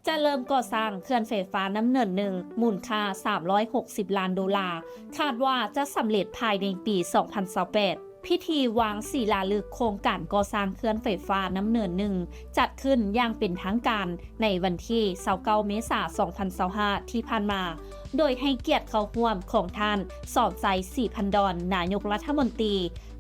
ຈະເລີ່ມກໍ່ສ້າງເຂື່ອນໄຟຟ້ານ້ຳເນີນໜຶ່ງ ມູນຄ່າສາມຮ້ອຍຫົກສິບລ້ານໂດລາ, ຄາດວ່າຈະສຳເລັດພາຍໃນປີສອງພັນຊາວແປດ. ພິທີວາງສີລາລຶກໂຄງການກໍ່ສ້າງເຂື່ອນໄຟຟ້ານ້ຳເນີນໜຶ່ງ ຈັດຂຶ້ນຢ່າງເປັນທາງການໃນວັນທີຊາວເກົ້າ ເມສາ ສອງພັນຊາວຫ້າ ທີ່ຜ່ານມາ, ໂດຍໃຫ້ກຽດເຂົ້າຮ່ວມຂອງທ່ານ ສອນໄຊ ສີພັນດອນ ນາຍົກລັດຖະມົນຕີ,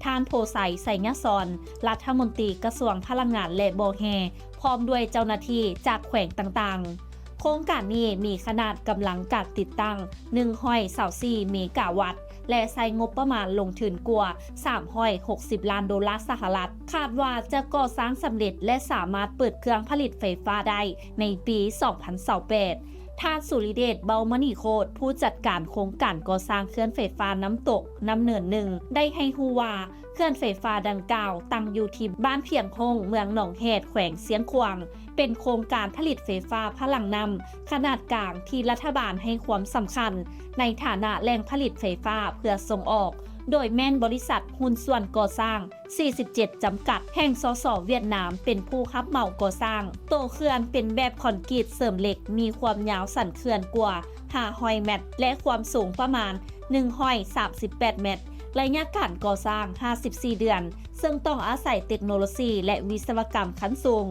ທ່ານ ໂພໄຊ ໄຊຍະສອນ ລັດຖະມົນຕີກະຊວງພະລັງງານ ແລະ ບໍ່ແຮ່ ພ້ອມດ້ວຍເຈົ້າໜ້າທີ່ຈາກແຂວງຕ່າງໆ. ໂຄງການນີ້ມີຂະໜາດກຳລັງການຕິດຕັ້ງໜຶ່ງຮ້ອຍຊາວສີ່ເມກາວັດ ແລະ ໃຊ້ງົບປະມານລົງທຶນກວ່າສາມຮ້ອຍຫົກສິບລ້ານໂດລາສະຫະລັດ. ຄາດວ່າຈະກໍ່ສ້າງສຳເລັດ ແລະ ສາມາດເປີດເຄື່ອງຜະລິດໄຟຟ້າໄດ້ໃນປີສອງພັນຊາວແປດ. ທ່ານ ສຸລິເດດ ເບົາມະນີໂຄດ ຜູ້ຈັດການໂຄງການກໍ່ສ້າງເຂື່ອນໄຟຟ້ານ້ຳຕົກນ້ຳເນີນໜຶ່ງ ໄດ້ໃຫ້ຮູ້ວ່າ ເຂື່ອນໄຟຟ້າດັ່ງກ່າວຕັ້ງຢູ່ທີ່ບ້ານພຽງຫົງ ເມືອງໜອງແຮດ ແຂວງຊຽງຂວາງ, ເປັນໂຄງການຜະລິດໄຟຟ້າພະລັງນ້ຳຂະໜາດກາງທີ່ລັດຖະບານໃຫ້ຄວາມສຳຄັນໃນຖານະແຫຼ່ງຜະລິດໄຟຟ້າເພື່ອສົ່ງອອກ, ໂດຍແມ່ນບໍລິສັດຫຸ້ນສ່ວນກໍ່ສ້າງສີ່ສິບເຈັດ ຈຳກັດ ແຫ່ງ ສສ ຫວຽດນາມ ເປັນຜູ້ຮັບເໝົາກໍ່ສ້າງ. ໂຕເຂື່ອນເປັນແບບຄອນກຣີດເສີມເຫຼັກ, ມີຄວາມຍາວສັນເຂື່ອນກວ່າຫ້າຮ້ອຍແມັດ ແລະ ຄວາມສູງປະມານໜຶ່ງຮ້ອຍສາມສິບແປດແມັດ, ໄລຍະການກໍ່ສ້າງຫ້າສິບສີ່ເດືອນ, ເຊິ່ງຕ້ອງອາໄສເຕັກໂນໂລຊີ ແລະ ວິສະວະກຳຂັ້ນສູງ.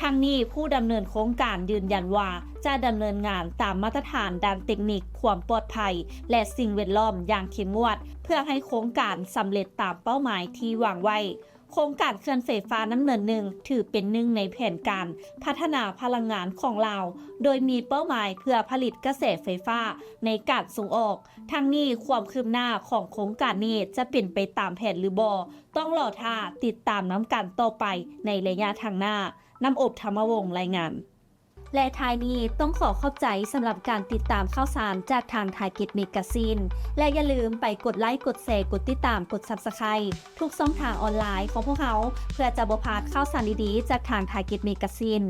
ທັງນີ້, ຜູ້ດຳເນີນໂຄງການຢືນຢັນວ່າ ຈະດຳເນີນງານຕາມມາດຕະຖານດ້ານເຕັກນິກ, ຄວາມປອດໄພ ແລະ ສິ່ງແວດລ້ອມຢ່າງເຂັ້ມງວດ ເພື່ອໃຫ້ໂຄງການສຳເລັດຕາມເປົ້າໝາຍທີ່ວາງໄວ້. ໂຄງການເຂື່ອນໄຟຟ້ານ້ຳເນີນໜຶ່ງ ຖືເປັນໜຶ່ງໃນແຜນການພັດທະນາພະລັງງານຂອງລາວ, ໂດຍມີເປົ້າໝາຍເພື່ອຜະລິດກະແສໄຟຟ້າໃນການສົ່ງອອກ. ທັງນີ້, ຄວາມຄືບໜ້າຂອງໂຄງການນີ້ຈະເປັນໄປຕາມແຜນຫຼືບໍ່, ຕ້ອງລໍຖ້າຕິດຕາມນຳກັນຕໍ່ໄປໃນໄລຍະທາງໜ້າ. ນ້ຳອົບ ທຳມະວົງ ລາຍງານ. ແລະທ້າຍນີ້ຕ້ອງຂໍຂອບໃຈສຳລັບການຕິດຕາມຂ່າວສານຈາກທາງ Target Magazine ແລະຢ່າລືມໄປກົດໄລ, ກົດແຊ, ກົດຕິດຕາມ, ກົດ Subscribe ທຸກຊ່ອງທາງອອນລາຍຂອງພວກເຮົາ ເພື່ອຈະບໍ່ພາດຂ່າວສານດີໆຈາກທາງ Target Magazine.